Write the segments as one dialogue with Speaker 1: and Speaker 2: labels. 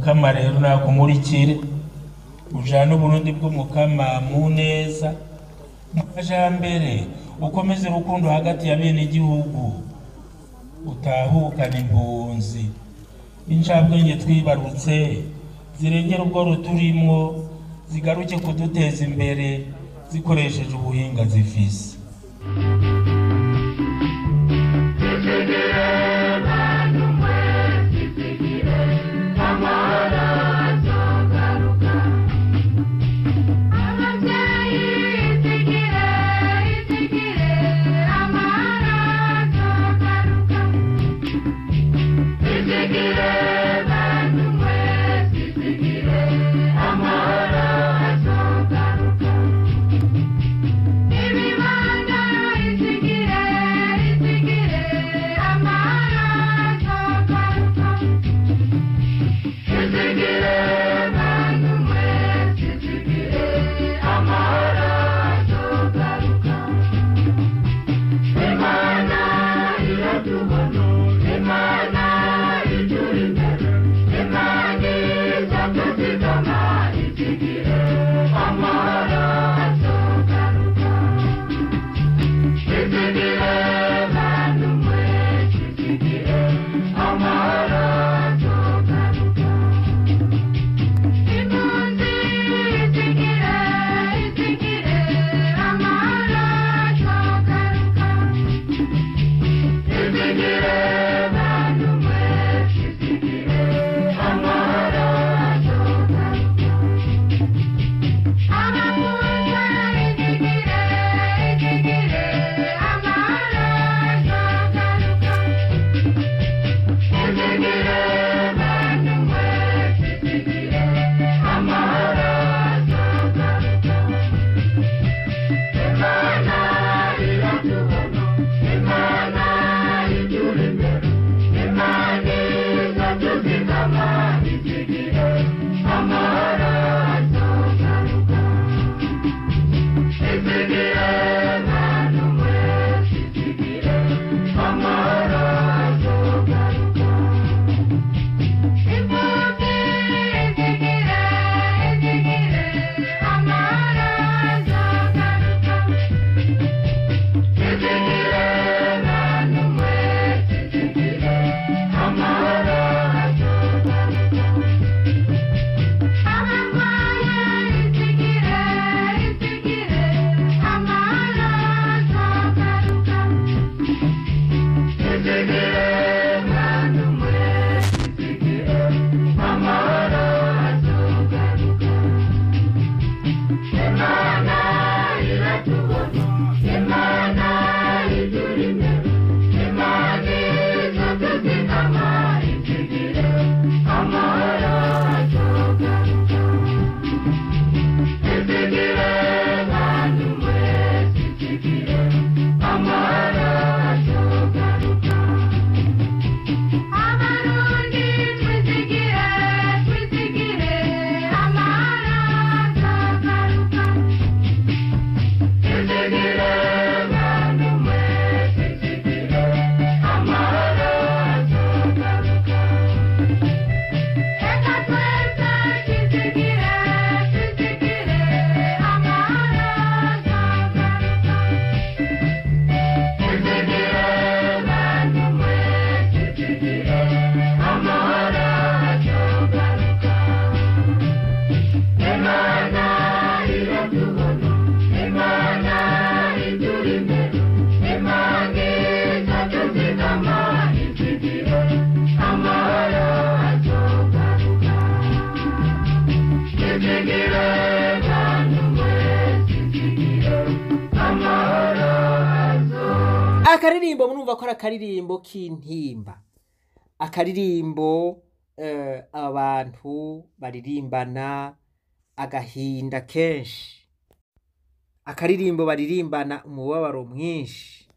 Speaker 1: Mukama rero nakumurikire, ujane Uburundi bw'Umukama mu neza, mu majambere, ukomeze urukundo hagati ya bene igihugu, utahukana impunzi, incabwenge twibarutse zirengera ubwo ruturimwo, zigaruke kuduteza imbere zikoresheje ubuhinga zifise.
Speaker 2: Akaririmbo murumva ko ari akaririmbo k'intimba, akaririmbo abantu baririmbana agahinda kenshi, akaririmbo baririmbana umubabaro mwinshi,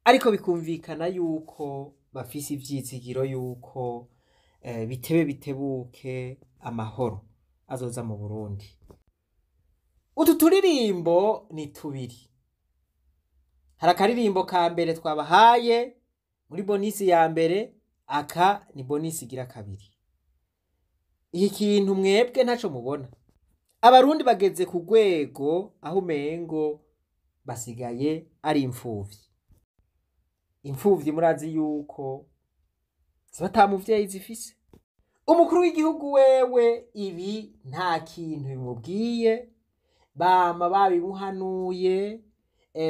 Speaker 2: ariko bikumvikana yuko bafise ivyizigiro yuko bitebe bitebuke amahoro azoza mu Burundi. Utu turirimbo ni tubiri. Hari akaririmbo ka mbere twabahaye muri bonisi ya mbere, aka ni bonisi igira kabiri. Iki kintu mwebwe ntaco mubona. Abarundi bageze ku rwego aho umengo basigaye ari imfuvyi. Imfuvyi murazi yuko ziba ata muvyeyi zifise. Umukuru w'igihugu wewe ibi nta kintu bimubwiye, bama babimuhanuye,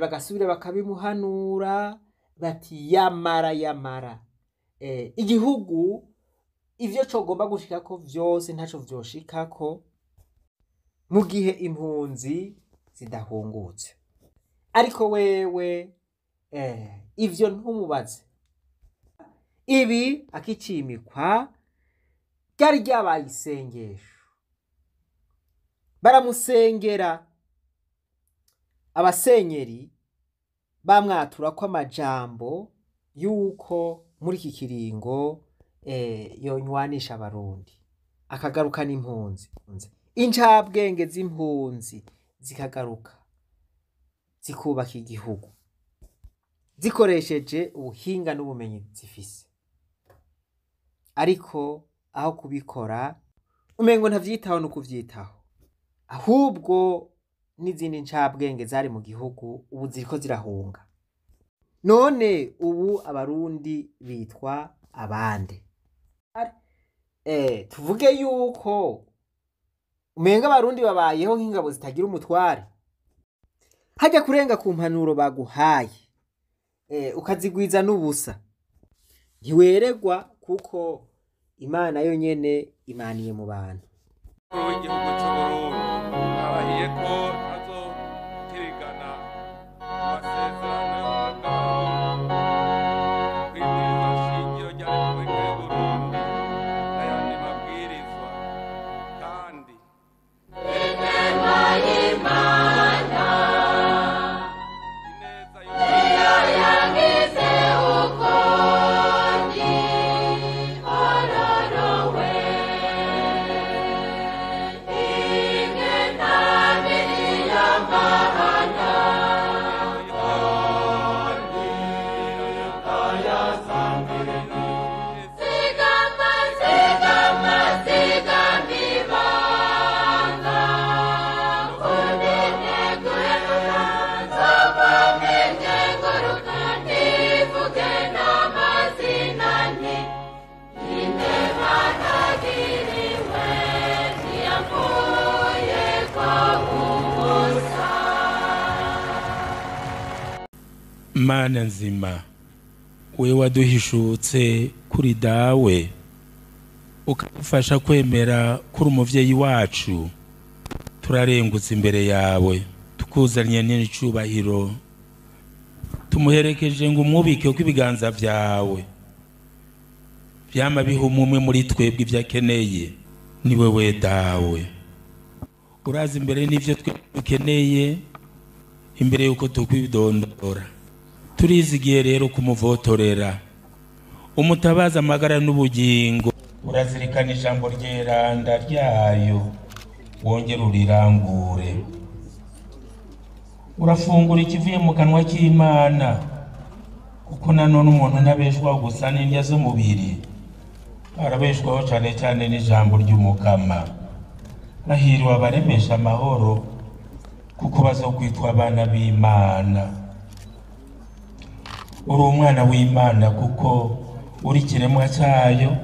Speaker 2: bagasubira bakabimuhanura, bati yamara yamara. Igihugu ivyo cogomba gushikako vyose ntaco vyoshikako mu gihe impunzi zidahungutse. Ariko wewe ivyo ntumubaze. Ibi akicimikwa ryari ryabaye isengesho. Baramusengera, abasenyeri bamwatura ko amajambo yuko muri iki kiringo yonywanisha abarundi, akagarukana impunzi. Incabwenge z'impunzi zikagaruka zikubaka igihugu zikoresheje ubuhinga n'ubumenyi zifise. Ariko aho kubikora umengo ntavyitaho no kuvyitaho, ahubwo n'izindi ncabwenge zari mu gihugu ubu ziriko zirahunga. None ubu abarundi bitwa abande? Tuvuge yuko umenga abarundi babayeho nk'ingabo zitagira umutware. Hajya kurenga ku mpanuro baguhaye, ukazigwiza n'ubusa, ntiweregwa kuko Imana yonyene imaniye mu bantu.
Speaker 3: Umukuru w'igihugu c'Uburundi arahiye ko azotirigana amasezerano y'ubumwe bw'Abarundi, kw'ibwirizwa shingiro rya Repubulika y'Uburundi n'ayandi mabwirizwa, kandi ineza
Speaker 1: Mana nzima, we waduhishutse kuri dawe, ukadufasha kwemera kuri umuvyeyi wacu, turarengutse imbere yawe, tukuzanye n'icubahiro, tumuherekeje ngo umwubike ko ibiganza vyawe vyama biha umwe muri twebwe ivyo akeneye. Ni wewe dawe urazi imbere n'ivyo twe dukeneye, imbere yuko tukwidondora. Turizigiye rero kumuvotorera, umutabaza amagara n'ubugingo. Urazirikana ijambo ryeranda ryayo, wongere urirangure. Urafungura ikivuye mu kanwa k'Imana, kuko nanone umuntu ntabeshwaho gusa n'indya z'umubiri, arabeshwaho cane cane n'ijambo ry'Umukama. Hahirwa abaremesha amahoro, kuko bazokwitwa abana b'Imana. Uri umwana w'Imana kuko uri ikiremwa cyayo,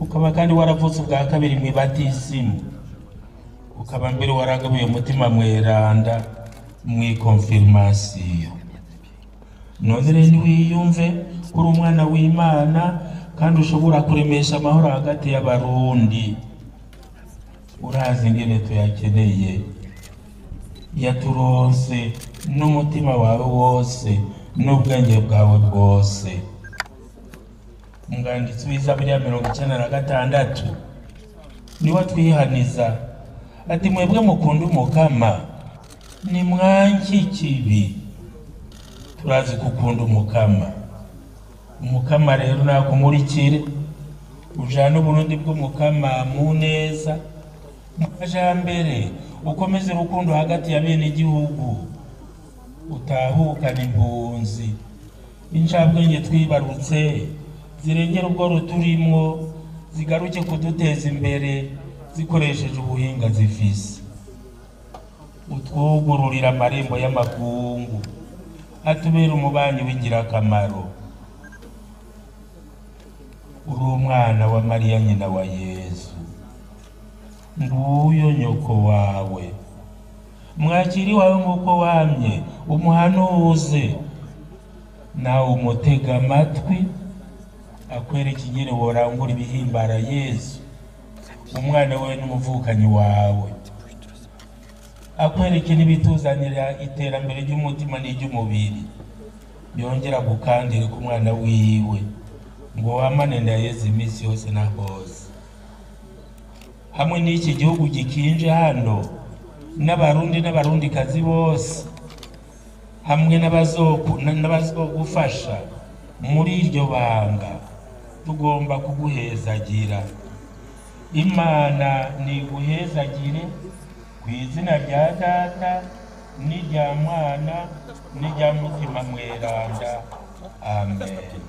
Speaker 1: ukaba kandi waravutse ubwa kabiri mw'ibatisimu, ukaba mbere waragabuye umutima mweranda mw'ikonfirmasiyo. None rero niwiyumve ko uri umwana w'Imana kandi ushobora kuremesha amahoro hagati y'abarundi. Urazi ingene tuyakeneye, yaturonse n'umutima wawe wose n'ubwenge bwawe bwose. Umwanditsi w'Izaburi ya 96 niwe atwihaniza ati mwebwe mukunda Umukama nimwanke ikibi. Turazi gukunda Umukama. Umukama rero nakumurikire, ujane Uburundi bw'Umukama mu neza, mu majambere, ukomeze urukundo hagati ya bene igihugu, utahukana impunzi. Incabwenge twibarutse zirengera ubwo ruturimwo, Zigaruke kuduteza imbere zikoresheje ubuhinga zifise. Utwugururira amarembo y'amakungu, atubera umubanyi w'ingirakamaro. Uri umwana wa Mariya nyina wa Yezu, nguyo nyoko wawe. Mwakiri wawe nk'uko wamye umuhanuze, nawe umutega amatwi akwereka ingene worangura ibihimbara Yezu, umwana we n'umuvukanyi wawe, akwereke n'ibituzanira iterambere ry'umutima n'iry'umubiri. Yongera gukandira ku mwana wiwe ngo wamane na Yezu iminsi yose na hose. Hamwe n'iki gihugu gikinje hano, n'abarundi n'abarundikazi bose, hamwe n'abazogufasha muri iryo banga, tugomba kuguhezagira. Imana niguhezagire ku izina rya Data n'irya Mwana n'irya Mutima Mweranda. Amen.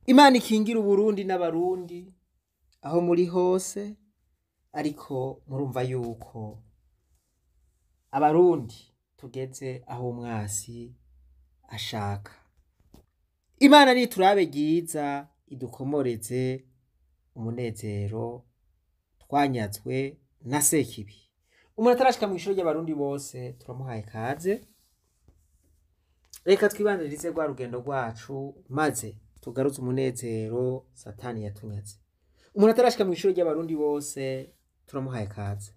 Speaker 2: Imana ikingira Uburundi n'abarundi aho muri hose, ariko murumva yuko abarundi tugeze aho umwasi ashaka. Imana niturabe ryiza idukomoreze umunezero twanyazwe na Sekibi. Umuntu atarashika mw'ishuri ry'abarundi bose turamuhaye kaze. Reka twibanirize rwa rugendo rwacu maze tugaruze umunezero Satani yatunyaze. Umuntu atarashika mw'ishuri ry'abarundi bose turamuhaye kaze.